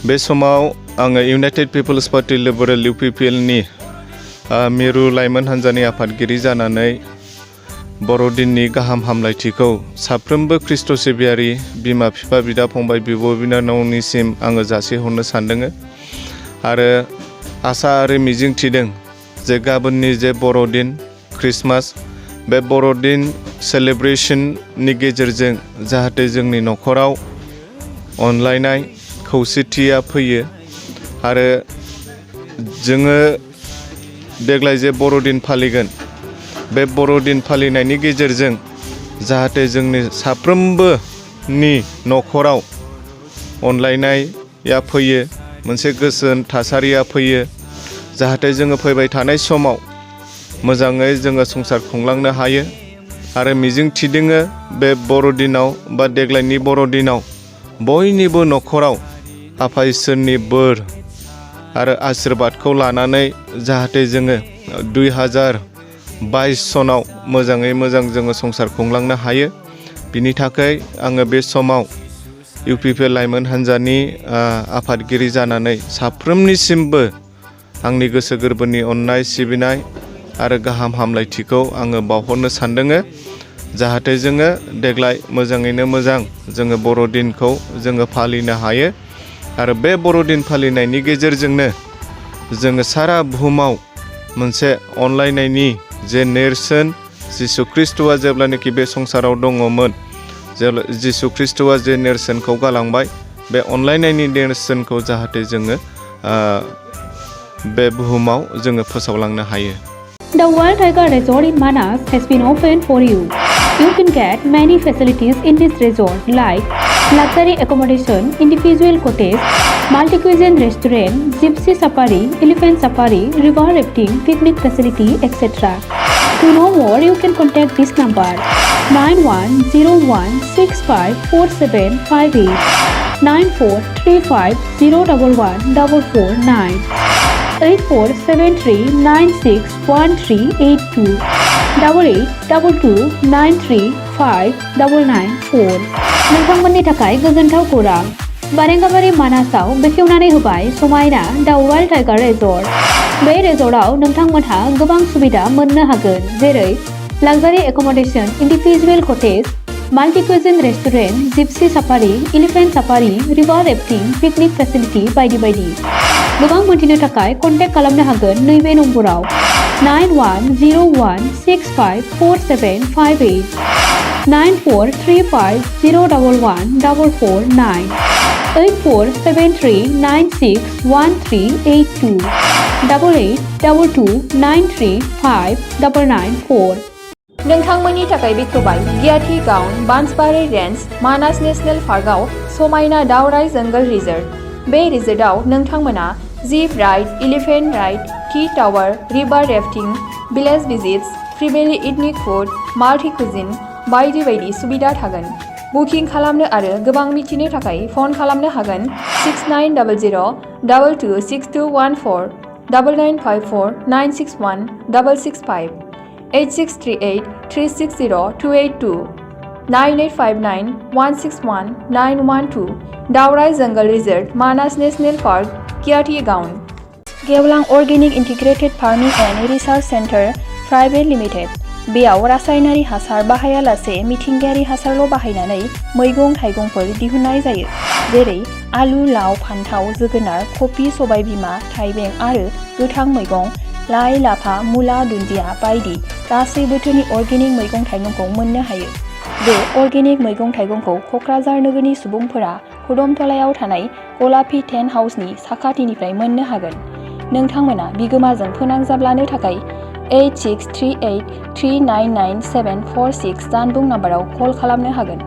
बे समाव आङो इउनाइटेड पिपल्स पार्टी लिबारेल UPPLनि मिरु लाइमोन हान्जानि आफादगिरि जानानै बर'दिननि गाहाम हामलायथिखौ साफ्रोमबो ख्रिस्ट' सिबियारि बिमा बिफा बिदा फंबाय बिब' बिनानावनिसिम आङो जासिहरनो सानदों आरो आसा आरो मिजिं थिदों जे गाबोननि जे बर'दिन क्रिसमास बे बर'दिन सेलिब्रेशननि गेजेरजों जाहाथे जोंनि न'खराव अनलायनाय खौसेथिया फैयो आरो जोङो देग्लाय जे बर'दिन फालिगोन बे बर'दिन फालिनायनि गेजेरजों जाहाथे जोंनि साफ्रोमबोनि न'खराव अनलायनाया फैयो मोनसे गोजोन थासारिया फैयो जाहाथे जोङो फैबाय थानाय समाव मोजाङै जोङो संसार खुंलांनो हायो आरो मिजिं थिदोङो बे बर'दिनाव बा देग्लायनि बर'दिनाव बयनिबो न'खराव आफा इसोरनि बोर आरो आशीर्बादखौ लानानै जाहाथे जोङो 2022 सनाव मोजाङै मोजां जोङो संसार खुंलांनो हायो बिनि थाखाय आङो बे समाव UPPL लाइमोन हान्जानि आफादगिरि जानानै साफ्रोमनिसिमबो आंनि गोसो गोरबोनि अननाय सिबिनाय आरो गाहाम हामलायथिखौ आङो बावहरनो सानदों जाहाथे जोङो देग्लाय मोजाङैनो मोजां जोङो बर'दिनखौ जोङो फालिनो हायो आरो बे बर'दिन फालिनायनि गेजेरजोंनो जोङो सारा बुहुमाव मोनसे अनलायनायनि जे नेरसोन जिसु ख्रिस्ट'आ जेब्लानाखि बे संसाराव दङमोन जिसु ख्रिस्ट'आ जे नेरसोनखौ गालांबाय बे अनलायनायनि नेरसोनखौ जाहाथे जोङो बे बुहुमाव जोङो फोसावलांनो हायो। The Wild Tiger Resort in Manas has been opened for you. You can get many facilities in this resort like luxury accommodation, individual cottage, multi-cuisine restaurant, gypsy safari, elephant safari, river rafting, picnic facility, etc. To know more, you can contact this number 9101654758 9435011449 8473961382 8822935994 नोंथांमोननि थाखाय गोजोनथाव खौरां बारेंगाबारि मानासाव बेखेवनानै होबाय समायना दा wild tiger resort बे रेजर्टआव नोंथांमोनहा गोबां सुबिदा मोननो हागोन जेरै luxury accommodation individual cottage multi cuisine restaurant gypsy safari elephant safari river rafting picnic facility बायदि बायदि गोबां मोनथिनो थाखाय कन्टेक्ट खालामनो हागोन नैबे नम्बराव 9101654758 9435011449 8473961382 8822935994 नोंथांमोननि थाखाय बेखेवबाय गियाथि गाउन बांसबारि रेन्ज मानास नेशनेल पार्कआव समायना दावराइ जंगल रिजर्ट बे रिजर्टआव नोंथांमोना jeep ride elephant ride tea tower river rafting village visits freely ethnic food multi cuisine बायदि बायदि सुबिदा थागोन बुकिं खालामनो आरो गोबां मिथिनो थाखाय फन खालामनो हागोन 6900226214 9954961665 8638360282 9859161912 दावराइ जंगल रिजर्ट मानास नेशनेल पार्क गियाथि गाउन गेवलां organic integrated farming and research centre private limited बेयाव रासायनारि हासार बाहायालासे मिथिंगायारि हासारल' बाहायनानै मैगं थाइगंफोर दिहुननाय जायो जेरै आलु लाव फान्थाव जोगोनार कफि सबायबिमा थाइबें आरो गोथां मैगं लाइ लाफा मुला दुन्दिया बायदि गासै बोथोरनि अर्गेनिक मैगं थाइगंखौ मोननो हायो बे अर्गेनिक मैगं थाइगंखौ क'क्राझार नोगोरनि सुबुंफोरा खुदमतलायाव थानाय गलापी टेन्ट हाउसनि साखाथिनिफ्राय मोननो हागोन नोंथांमोना बिगोमाजों फोनांजाब लानो थाखाय 8638399746 जानबुं नाम्बाराव कल खालामनो हागोन।